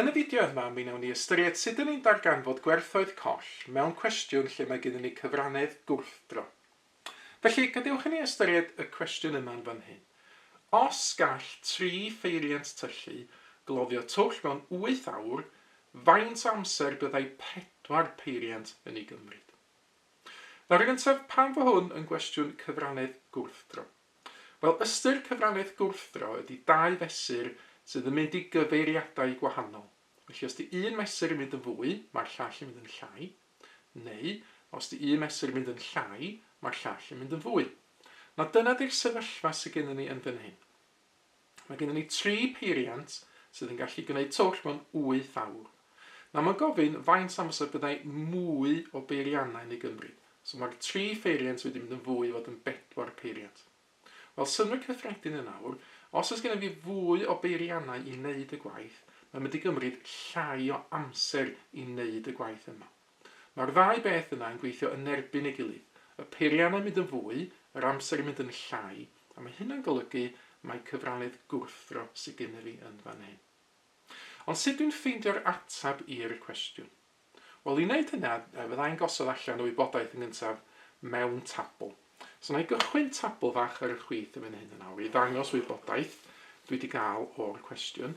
Yn y fideo yma, mi wnawn ni ystyried sut dyn ni'n darganfod gwerthoedd coll mewn cwestiwn lle mae gennym ni cyfrannedd gwrthdro. Felly, gadewch i ni ystyried y cwestiwn yma yn fan hyn. Os gall tri pheiriant tyllu gloddio twll mewn wyth awr, faint o amser byddai pedwar peiriant yn ei gymryd? Nawr, yn gyntaf, pam fo hwn yn gwestiwn cyfrannedd gwrthdro? Wel, ystyr cyfrannedd gwrthdro ydy dau fesur sydd yn mynd i gyfeiriadau gwahanol. Felly, os 'di un mesur yn mynd yn fwy, mae'r llall yn mynd yn llai. Neu, os 'di un mesur yn mynd yn llai, mae'r llall yn mynd yn fwy. Nawr, dyna 'di'r sefyllfa sydd gennym ni yn fan hyn. Mae gennym ni tri peiriant sydd yn gallu gwneud twll mewn wyth awr. Nawr mae'n gofyn faint amser byddai mwy o beiriannau yn ei gymryd. So mae'r tri pheiriant wedi mynd yn fwy i fod yn bedwar peiriant. Wel, synnwyr cyffredin yn awr, os oes gennym fi fwy o beiriannau i wneud y gwaith, mae'n mynd i gymryd llai o amser i wneud y gwaith yma. Mae'r ddau beth yna yn gweithio yn erbyn ei gilydd. Y peiriannau'n mynd yn fwy, yr amser yn mynd yn llai, a mae hynna'n golygu mai cyfrannedd gwrthdro sydd gennyf fi yn fan hyn. Ond sut dwi'n ffeindio'r ateb i'r cwestiwn? Wel, i wneud hynna, fydda i'n gosod allan y wybodaeth yn gyntaf mewn tabl. So na i gychwyn tabl fach ar y chwith yn fan hyn yn awr i ddangos wybodaeth dwi wedi gael o'r cwestiwn.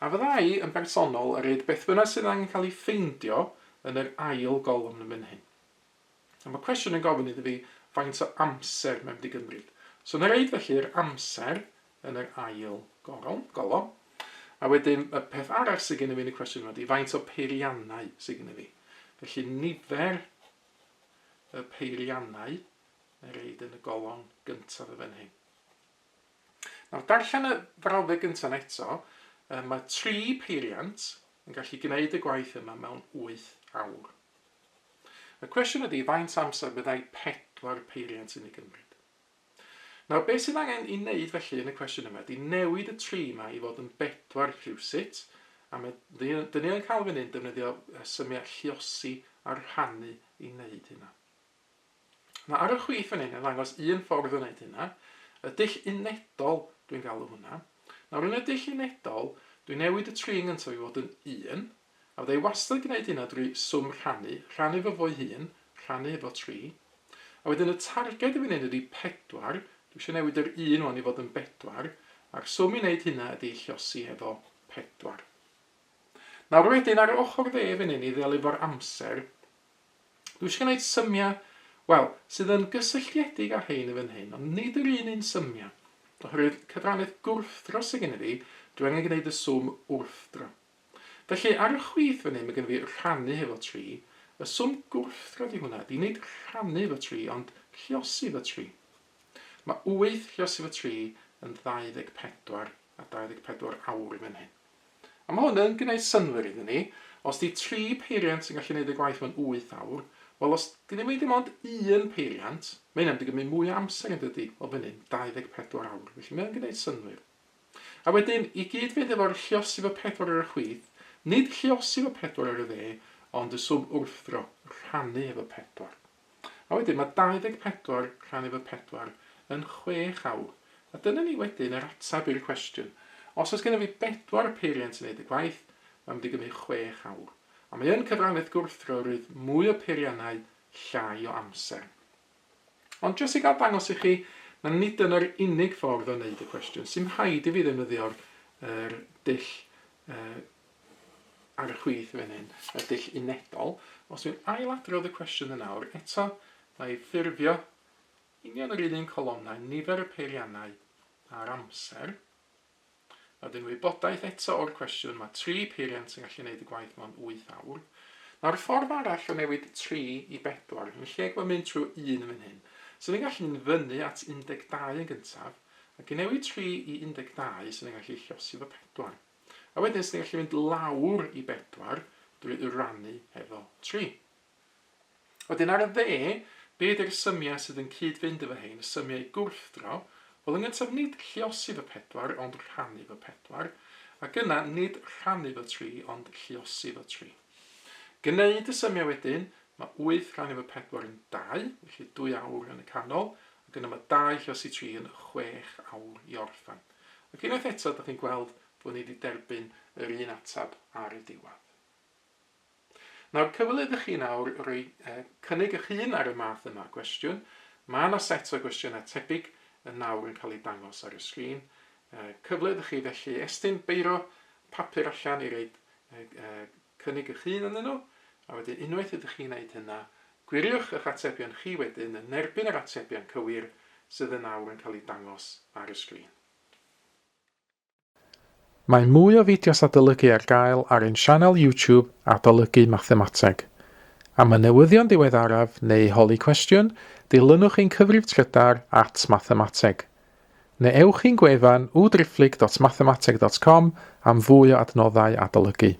A fydda i yn bersonol yn rhoid beth bynnag sydd angen cael ei ffeindio yn yr ail golofn yn fan hyn. A mae cwestiwn yn gofyn iddo fi faint o amser mae'n mynd i gymryd. So na reid felly'r amser yn yr ail golofn, golofn. A wedyn y peth arall sydd gennym fi yn y cwestiwn yma ydy faint o peiriannau sydd gennym fi. Felly nifer y peiriannau na reid yn y golofn gyntaf y fan hyn. Nawr, darllen y frawddeg gyntaf eto, mae tri peiriant yn gallu gwneud y gwaith yma mewn 8 awr. Y cwestiwn ydy, faint amser byddai pedwar peiriant yn ei gymryd? Nawr, beth sydd angen i wneud felly yn y cwestiwn yma ydy newid y tri yma i fod yn bedwar rhywsut, a mae, dyn ni yn cael fan hyn defnyddio symiau lluosi a rhannu i wneud hynna. Mae ar y chwith fan hyn yn ddangos un ffordd o wneud hynna, y dull unedol dwi'n galw hwnna. Nawr yn y dull unedol, dwi'n newid y tri yn gyntaf i fod yn un, a fydda i wastad yn gwneud hynna drwy swm rhannu, rhannu efo fo'i hun, rhannu efo tri. A wedyn y targed i fan hyn ydy pedwar, dwi eisiau newid yr un wan i fod yn bedwar, a'r swm i wneud hynna ydy lliosi efo pedwar. Nawr wedyn ar yr ochr dde fan hyn i ddelio efo'r amser, Dwi eisiau gwneud symiau, wel, sydd yn gysylltiedig â rhein yn fan hyn, ond nid yr un un symiau. Oherwydd cyfrannedd gwrthdro sydd gen i fi, dwi angen gwneud y swm wrthdro. Felly, ar y chwith fan hyn, mae gen i fi rhannu hefo 3. Y swm gwrthdro di hwnna, di nid rhannu efo 3, ond lliosi efo 3. Mae 8 lliosi efo 3 yn 24, a 24 awr yn fan hyn. A mae hwn yn gwneud synnwyr iddyn ni. Os 'di tri peiriant yn gallu gwneud y gwaith mewn wyth awr, wel os gynnu ni dim ond un peiriant, mae hynna'n mynd i gymryd mwy o amser yn dydy? Wel fan hyn, 24 awr. Felly mae o'n gwneud synnwyr. A wedyn, i gyd fynd efo'r lluosi fo pedwar ar y chwith, nid lluosi fo pedwar ar y dde, ond y swm wrthdro, rhannu efo pedwar. A wedyn mae 24 rhannu efo 4 yn 6 awr. A dyna ni wedyn yr ateb i'r cwestiwn. Os oes gennym fi bedwar peiriant yn neud y gwaith, mae'n mynd i gymryd 6 awr. A mae yn cyfrannu wrth gwrthdro rydd mwy o peiriannau, llai o amser. Ond jyst i gael dangos i chi na nid dyna'r unig ffordd o wneud y cwestiwn, sy'm rhaid i fi ddefnyddio'r er dull ar y chwith fan hyn, y dull unedol. Os dwi'n ailadrodd y cwestiwn yn awr, eto mae ffurfio union yr un un colofnau, nifer y peiriannau a'r amser. A wedyn wybodaeth eto o'r cwestiwn, mae tri peiriant sy'n gallu gwneud y gwaith mewn 8 awr. Nawr, ffordd arall o newid 3 i 4, yn lle gweld mynd trwy un yn fan hyn, so ni'n gallu mynd fyny at 12 yn gyntaf, ac i newid 3 i 12, so ni'n gallu llosi fo 4. A wedyn 'swn i'n gallu mynd lawr i bedwar drwy rannu hefo tri. Wedyn ar y dde, be ydy'r symiau sydd yn cyd-fynd efo hein, y symiau gwrthdro? Wel, yn gyntaf, nid lluosi fo pedwar, ond rhannu fo pedwar. Ac yna, nid rhannu fo tri, ond lluosi fo tri. Gwneud y symiau wedyn, mae 8 rhannu fo 4 yn 2, felly 2 awr yn y canol, ac yna mae 2 lluosi 3 yn 6 awr i orffen. Ac unwaith eto, da chi'n gweld bod ni wedi derbyn yr un ateb ar y diwedd. Nawr, cyfle ydych chi nawr roi cynnig eich hun ar y math yma o gwestiwn. Mae yna set o gwestiynau tebyg yn nawr yn cael ei dangos ar y sgrin. Cyfle ydych chi felly estyn beiro papur allan i roid cynnig eich hun arnyn nhw, a wedyn unwaith ydych chi'n gwneud hynna, gwiriwch eich atebion chi wedyn yn erbyn yr atebion cywir sydd yn awr yn cael eu dangos ar y sgrin. Mae mwy o fideos adolygu ar gael ar ein sianel YouTube Adolygu Mathemateg. Am y newyddion diweddaraf neu holi cwestiwn, dilynwch ein cyfrif trydar at mathemateg. Neu ewch i'n gwefan www.mathemateg.com am fwy o adnoddau adolygu.